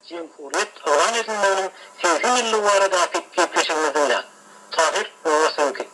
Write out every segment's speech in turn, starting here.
Jemhuriýet yglan edilmeginiň 80 ýyllygy baradaky gepleşigimizi diňläň. Tahyr nobat siziňki.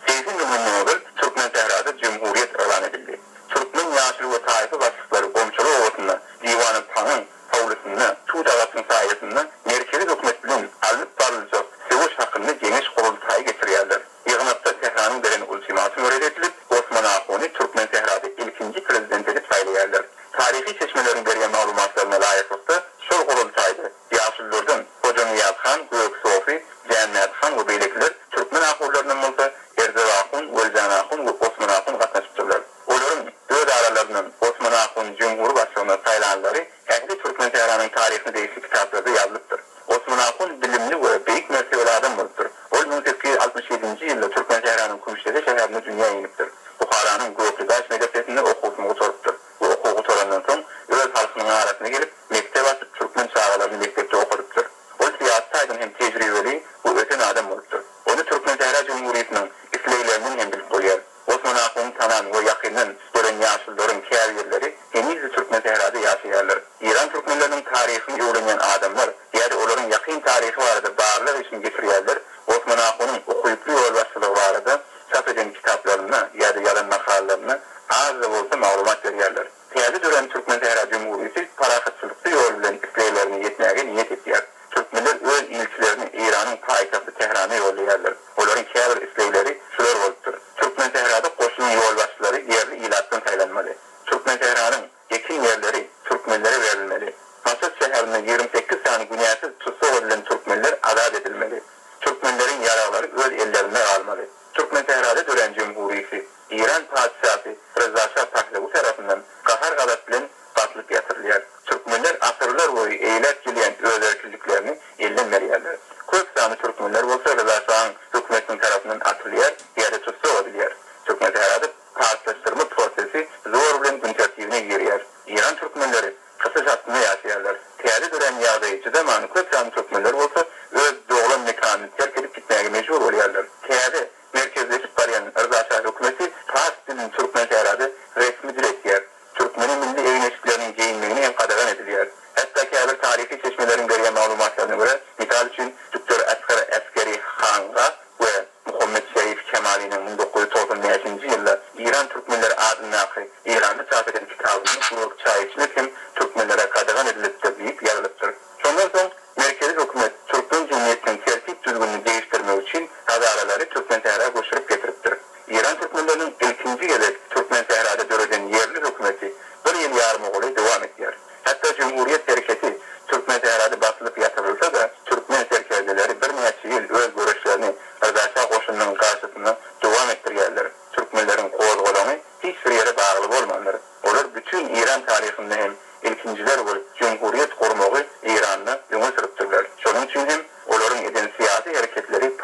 80 ýyl mundan ozal Türkmensährada Jemhuriýet yglan edildi. Türkmen ýaşuly we taýpa başlyklary Gomçaly obasynda Diwana Paňyň howlusynda tut agaçyň saýasynda merkezi hökümet bilen alnyp baryljak söweş hakynda geňeş gurultaýy geçirýärler. Ýygnakda Tähranyň beren ultimatumy ret edilip, Osman Ahuny Türkmensährada ilkinji prezident edip saýlaýarlar. Taryhy çeşmeleriň berýän maglumatlaryna laýyklykda, şol gurultaýda ýaşululardan Hojanyýaz han, Gök Sofy, Jämmät han we beýlekiler, türkmen ahunlaryndan bolsa Erjep ahun, Weljan ahun we Osman ahun gatnaşypdyrlar. Olaryň öz aralaryndan Osman ahuny jemhury başlygyna saýlanlary ähli Türkmensähranyň taryhyna degişli kitaplarda ýazylypdyr. Osman ahun bilimli we beýik mertebeli adam bolupdyr. Ol 1867-nji ýylda Türkmensähranyň Kümüşdepe şäherinde dünýä inipdir. Buharanyň Göklidaş medresesinde okuwysyny gutarypdyr we okuwy gutarandan soň öz halkynyň arasyna gelip, mekdep açyp, türkmen çagalaryny mekdepde okadypdyr. Ol syýasy taýdan hem tejribeli we ösen adam bolupdyr. Ony Türkmensähra jemhuriýetiniň isleglerinden hem bilip bolýar. Osman ahuny tanan we ýakyndan gören ýaşulularyň käbirleri heniz-de Türkmensährada ýaşaýarlar. Eýran türkmenleriniň taryhyny öwrenýän adamlar ýa-da olaryň ýakyn taryhy barada barlag işini geçirýänler Osman ahunyň ukyply ýolbaşçylygy barada çap eden kitaplarynda ýa-da ýazan makalalarynda az-da bolsa maglumat berýärler. Täze dörän Türkmensähra jemhuriýeti parahatçylykly ýol bilen isleglerine ýetmäge niýet etýär. Türkmenler öz ilçilerini Eýranyň paýtagty Tährana ýollaýarlar. Olaryň käbir islegleri şular bolupdyr, Türkmensährada goşunyň ýolbaşçylary ýerli ilatdan saýlanmaly. Türkmensähranyň ekin ýerleri türkmenlere berilmeli. Maşat şäherinde 28 sany günäsiz tussag edilen türkmenler azat edilmeli. Türkmenleriň ýaraglary öz ellerinde galmaly. Türkmensährada dörän jemhuriýeti Eýran patyşasy Ryza şa Pahlewi tarapyndan gahar-gazap bilen basylyp ýatyrylýar. Türkmenler asyrlar boýy eýläp gelýän özerkliliklerini elden berýärler. Köp sanly türkmenler bolsa Ryza şaň hökümetiniň tarapyndan atylýar ýa-da tussag edilýär. Türkmensährada parslaşdyrma prosesi zor bilen gün tertibine girýär. Eýran türkmenleri gysyş astynda ýaşaýarlar. Täze dörän ýagdaýa çydaman köp sanly türkmenler bolsa öz doglan mekanyny terk edip gitmäge mejbur bolýarlar. Täze merkezleşip barýan Rza şa hökümeti pars dilini Türkmensährada resmi dil etýär. Türkmene milli egin-eşikleriniň geýinmegini hem gadagan edilýär. Hatda käbir taryhy çeşmeleriň berýän maglumatlaryna görä, mysal üçin, düktor Asgar Esgeri Hanga we Muhammet Şerif Kemalynyň 1995-nji ýylda Eýran türkmenleri adyndaky Eýranda çap eden kitabynda gök çaý içmek hem türkmenlere gadagan edilipdir diýip ýazylypdyr. Şondan soň merkezi hökümet türkmen jemgyýetiniň tertip-düzgünini degişdirmek üçin hazaralary Türkmensähra göçürip getiripdir. Eýran türkmenleriniň ilkinji gezek Türkmensährada döreden ýerli hökümeti bir ýyl ýaryma golaý dowam etýär. Hatda jemhuriýet hereketi Türkmensährada basylyp ýatyrylsa-da, türkmen serkerdeleri birnäçe ýyl öz göreşlerini Rza şa goşunynyň garşysyna dowam etdirýärler. Türkmenleriň gozgalaňy hiç bir ýere bagly bolmandyr. Olar bütin Eýran taryhynda hem ilkinjiler bolup jemhuriýet gurmagy Eýranda öňe sürüpdirler. Şonuň üçin hem olaryň eden syýasy hereketleri.